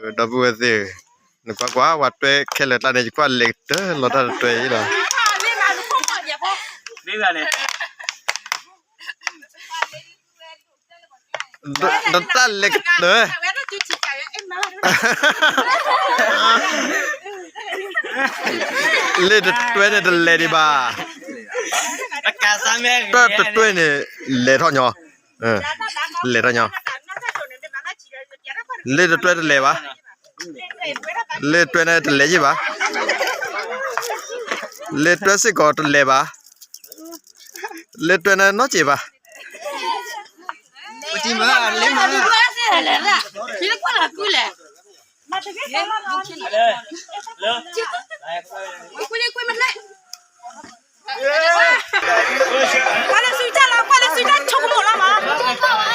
ဒီပုၢ်ဝဲၢ်သ့ၣ်ဧၢ, နကွၢ်ကွၢ် ပှၤတွဲခဲလၢာ်တၢ်န့ၣ် ယကွၢ်လဲၤကတၢၢ်လီၤတၢ်တတွဲအံၤလီၤ. တၢ်လဲၤကတၢၢ် လ့ၢ်တတွဲန့ၣ်တလဲၤဒံးဘၣ်. တၢ်တတွဲန့ၣ် လဲၤထီၣ်ညီ, လဲၤထီၣ်ညီ, လ့ၢ်တတွဲတလဲၤဘၣ်, လ့ၢ်တတွဲန့ၣ်တလဲၤယံာ်ဘၣ်, လ့ၢ်တတွဲစ့ၢ်ကီးတလဲၤဘၣ်, လ့ၢ်တတွဲန့ၣ်နီတစဲးဘၣ်.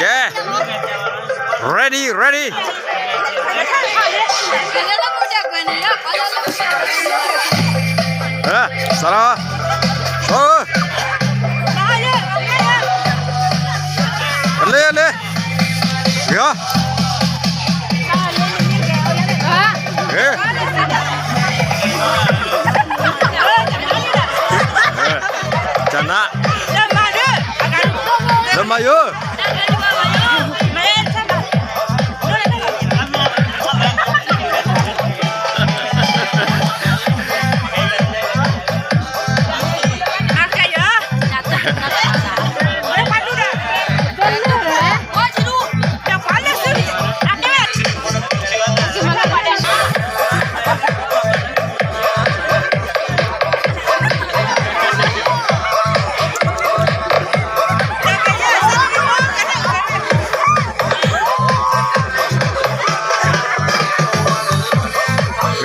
ကဲ, ready, ready. စးထီၣ်, လ့ၢ်, လ့ၢ်, ဂ့ၤ, ဂ့ၤ, ကနၣ်, လၢမၤယိာ်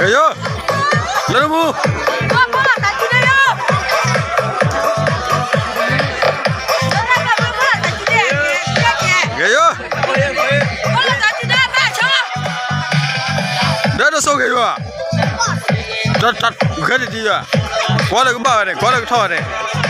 ဂ့ၤယိာ်, လၢမူ, ဂ့ၤယိာ်, ဒီးတဆိၣ်ဂ့ၤယိာ်ဧါ, တၢ်ဂဲၤတဒ်ယိာ်, ကွၢ်လၢကဘၣ်ဝဲန့ၣ် ကွၢ်လၢကထီၣ်ဝဲန့ၣ်